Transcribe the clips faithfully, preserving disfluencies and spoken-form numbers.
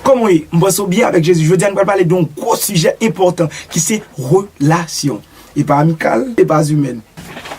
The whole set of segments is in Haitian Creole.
Kòman w ye? M panse w byen avèk Jezi. Jodi a, nou pral pale de yon gwo sijè enpòtan ki se relasyon. E pa amikal, e pa imèn,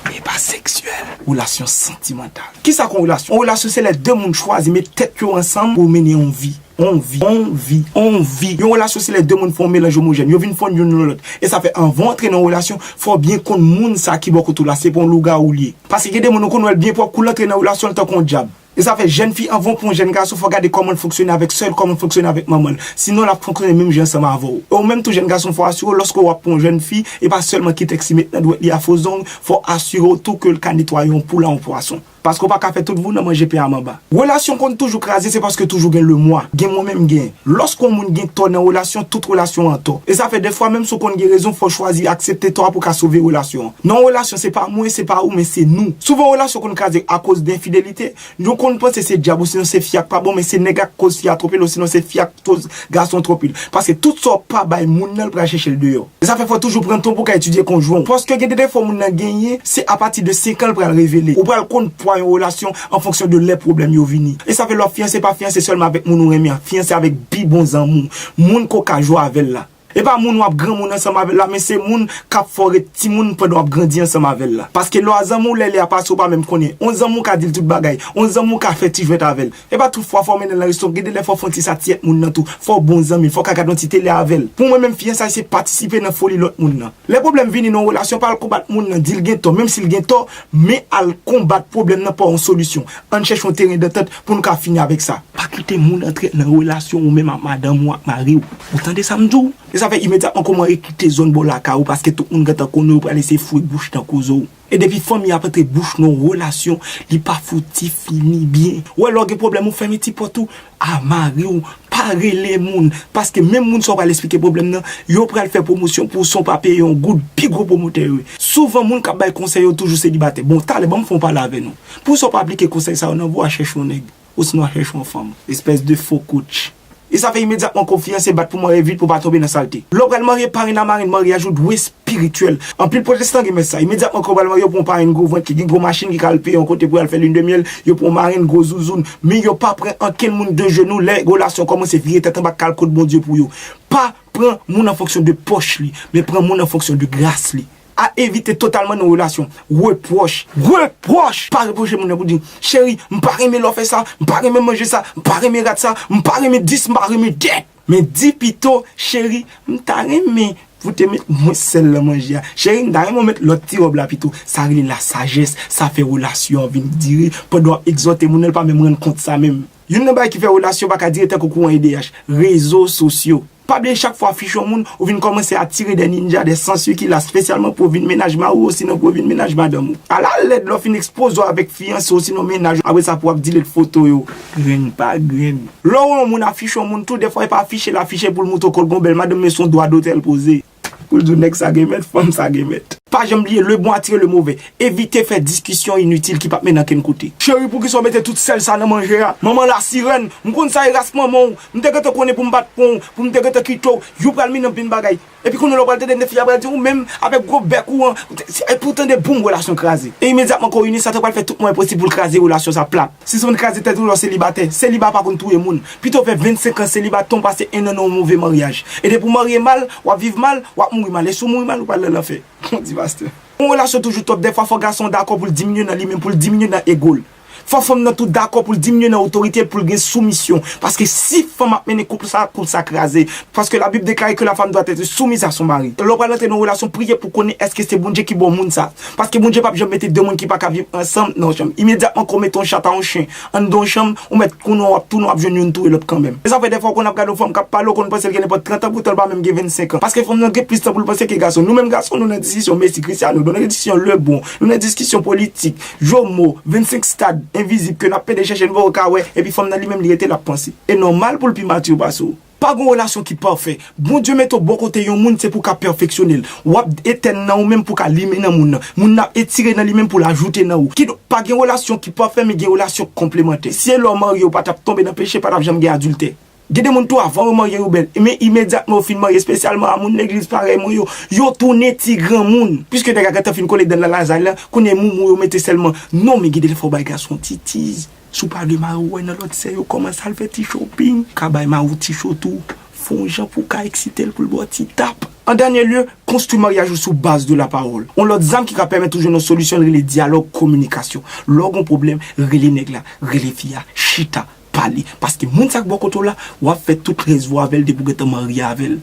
e pa seksyèl. Relasyon santimantal. Kisa k yon relasyon? Yon relasyon se lè de moun chwazi met tèt yo ansanm pou mennen yon vi. On vi, on vi, on vi. Yon relasyon se lè de moun fè yon melanj omojèn. Yo vin fonn youn nan lòt. E sa fè anvan w antre nan yon relasyon, fò w byen konn moun sa ki bò kote w la, se pa yon lougawou l ye. Paske gen de moun ou konn wè l byen pwòp, kou l antre nan relasyon, l tankou yon dyab. E sa fè jèn fi, anvan w pran yon jèn gason, fò w gade kòman l fonksyone avèk sè l, kòman l fonksyone avèk manman l. Sinon, l ap fonksyone menm jan ansanm avè w. E ou menm tou jèn gason, fò w asire w, lòske w ap pran yon jèn fi, e pa sèlman kite l si met nan dwèt li a fo zong, fò w asire w tou ke l ka netwaye yon poul a yon pwason. Paske w pa ka fè tout vou nan manje pen a manba. Relasyon konn toujou kraze, se paske toujou gen lemwa. Gen mwen menm gen. Lòske yon moun gen tò nan relasyon, tout relasyon an tò. E sa fè dèfwa, menm si w konn gen rezon, fò w chwazi aksepte tò a pou w ka sove relasyon an. Nan yon relasyon, se pa mwen, se pa ou, men se nou. Souvan, relasyon konn kraze akoz de enfidelite. Nou konn panse se dyab, osinon se fi a k pa bon, men se nèg la k koz fi a twonpe l, osinon se fi a k koz gason twonpe l. Paske tout sa w pa bay moun nan, l pral chèche l deyò. E sa fè fò w toujou pran tan pou w ka etidye konjwen w. Paske gen de defo moun nan genyen, se apati de senk an l pral revele. Ou pral konn pwa yon relasyon an fonksyon de lè pwoblèm yo vini. E sa fè lè w ap fiyanse, pa fiyanse sèlman avèk moun ou renmen an, fiyanse avèk pi bon zanmi w, moun ke w ka jwe avè l la. E pa moun w ap granmoun ansanm avè l la, men se moun k ap fè w ret timoun pandan w ap grandi ansanm avè l la. Paske lè w a zanmi w, lè lè a pase, ou pa menm konnen. On zanmi w ka di l tout bagay. On zanmi w ka fè ti jwèt avè l. E pa tout fwa fò w mennen l nan resto, gen de lè fò w fè yon ti satiyèt moun nan tou. Fò w bon zanmi l, fò w ka gade yon ti tele avè l. Pou mwen menm, fiyansay se patisipe nan foli lòt moun nan. Lè pwoblèm vini nan yon relasyon, pa al konbat moun nan, di l gen tò, menm si l gen tò, men al konbat pwoblèm nan pa yon solisyon. Ann chèche yon teren dantant pou n ka fini avèk sa. Pa kite moun antre nan relasyon ou menm ak madanm ou, ak mari w. Ou tande sa m di w? E sa fè imedyatman kòmanse kite zòn bò lakay ou, paske tout moun gentan konnen w pral eseye foure bouch nan koze w. E depi fanmi ap antre bouch nan yon relasyon, li pa fouti fini byen. Ou wè lè w gen pwoblèm ou fèmen ti pòt ou, a mari w, pa rele moun. Paske menm moun sa w pral esplike pwoblèm nan, yo pral fè pwomosyon pou w san w pa peye yon goud, pi gwo pwomotè yo ye. Souvan moun k ap bay konsèy yo toujou selibatè. Bon, talè, ban m fè yon pale avè nou. Pou sa w pa aplike konsèy sa yo nan vi w, a chèche yon nèg. Osinon a chèche yon fanm. Espès de fo coach. E sa fè imedyatman ke w fiyanse, bat pou marye vit pou w pa tonbe nan salte. Lè w pral marye, parenn a marenn maryaj ou dwe espirityèl. Anpil pwotestan gen mès sa. Imedyatman ke w pral marye, yo pran yon parenn gwo vant ki gen gwo machin ki ka al peye yon kote pou y al fè lin de myèl, yo pran yon marenn gwo zouzoun. Men yo pa pran ankenn moun de jenou lè relasyon kòmanse vire tèt anba k al kot Bondye pou yo. Pa pran moun an fonksyon de pòch li, men pran moun an fonksyon de gras li. A evite totalman nan relasyon. Repwòch. Repwòch! Pa repwoche moun nan pou di, cheri, m pa renmen lè w fè sa, m pa renmen manje sa, m pa renmen rat sa, m pa renmen dis, m pa renmen dèt. Men di pito, cheri, m ta renmen pou w te met mwens sèl nan manje a. Cheri, m ta renmen w met lòt ti wòb la pito. Sa rele lasajès, sa fè relasyon an vin dire. Pandan w ap egzòte moun nan, l pa menm rann kont sa menm. Youn nan bagay ki fè relasyon pa ka dire tankou kouran E D H, rezo sosyo. Pa bliye chak fwa w afiche yon moun, ou vin kòmanse atire de ninja, de sansui ki la espesyalman pou yo vin mennaj mari w osinon pou yo vin mennaj madanm ou. Ala lèd lè w fin ekspoze w avèk fiyanse w osinon mennaj ou, apre sa pou w ap delete foto yo. Grenn pa grenn. Lè w wè yon moun afiche yon moun tou, dèfwa e pa afiche l afiche pou l montre w ke l gon bèl madanm, men se yon dwa dotè l poze. Pou l di w nèg sa gen mèt, fanm sa gen mèt. Pa janm bliye, le bon attire le mauvais. Evite fè diskisyon initil ki p ap mennen ankenn kote. Cheri, poukisa w mete tout sèl sa nan manje a? Manman lasirèn, m konn sa e ras manman w. M te gentan konnen pou m pa t pran w, pou m te gentan kite w. Yo pral mennen anpil bagay. Epi kounye a lè w pral tande fi a pral di ou menm avèk gwo bèk ou an, e pou w tande boum, relasyon kraze. E imedyatman ke w ini, Satan pral fè tout mwayen posib pou l kraze relasyon sa plat. Si se yon kraze tèt ou lè w selibatè, seliba pa konn touye moun. Pito w fè vennsenk an seliba tan w pase en an nan yon move maryaj. E depi w marye mal, w ap viv mal, w ap mouri mal. E si w mouri mal, ou pral nan lanfè. Bon, di pastè. Yon relasyon toujou twòp. Dèfwa fò gason an dakò pou l diminye nan li menm, pou l diminye nan ego l. Fò fanm nan tou dakò pou l diminye nan otorite l, pou l gen soumisyon. Paske si fanm ap mennen koup sa, koup sa kraze. Paske Labib deklare ke la femme doit être soumise à son mari. Lè w pral antre nan yon relasyon, priye pou konnen èske se Bondye ki ba w moun sa. Paske Bondye p ap janm mete de moun ki pa ka viv ansanm nan yon chanm. Imedyatman ke w mete yon chat a yon chen anndan yon chanm, ou mèt konnen w ap tounen, w ap jwenn youn touye lòt kanmenm. E sa fè dèfwa w konn ap gade yon fanm k ap pale, w konn panse l gen nenpòt trant an, poutan l pa menm gen vennsenk an. Paske fanm nan gen plis tan pou l panse ke gason. Nou menm gason, nou nan diskisyon Messi, Cristiano, nou nan diskisyon Lebron, nou nan diskisyon politik, Jomo, vennsenk stad envizib ke n ap pede chèche, n poko ka wè, epi fanm nan li menm li rete l ap panse. E nòmal pou l pi matir pase w. Pa gen relasyon ki pafè. Bondye mete w bò kote yon moun, se pou w ka pèfeksyone l. W ap etèn nan ou menm pou w ka limen nan moun nan. Moun nan ap etire nan li menm pou l ajoute nan ou. Kidonk, pa gen relasyon ki pafè, men gen relasyon konplemantè. Si e lè w marye, ou pa t ap tonbe nan peche, pa t ap janm gen adiltè. Gen de moun tou, avan yo marye yo bèl, men imedyatman yo fin marye, espesyalman a moun legliz parèy mwen yo, yo tounen ti granmoun. Piske nèg la gentan fin kole dan nan lazay la, kounye a moumou yo mete sèlman non, men gen de lè fò w bay gason ti tiz. Si w pa vle mari w wè nan lòt sè yo, kòmanse al fè ti shopping. Ka bay mari w ti cho tou. Fè yon jan pou w ka eksite l pou l ba w ti tap. An dènye lye, konstwi maryaj ou sou baz de la pawòl. Yon lòt zam ki ka pèmèt ou jwenn yon solisyon rele dyalòg, kominikasyon. Lè w gen yon pwoblèm, rele nèg la, rele fi a, chita, pale. Paske moun sa k bò kote w la, w ap fè tout rès vi w avè l depi w gentan marye avè l.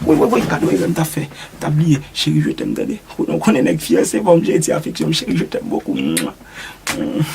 Woy, woy, woy, gade erè m ta fè. M ta bliye, cheri, je t'aime, tande. Konnen, konnen nèg fiyanse, fò m jere ti afeksyon m, cheri, je t'aime beaucoup. Mwa. Mm.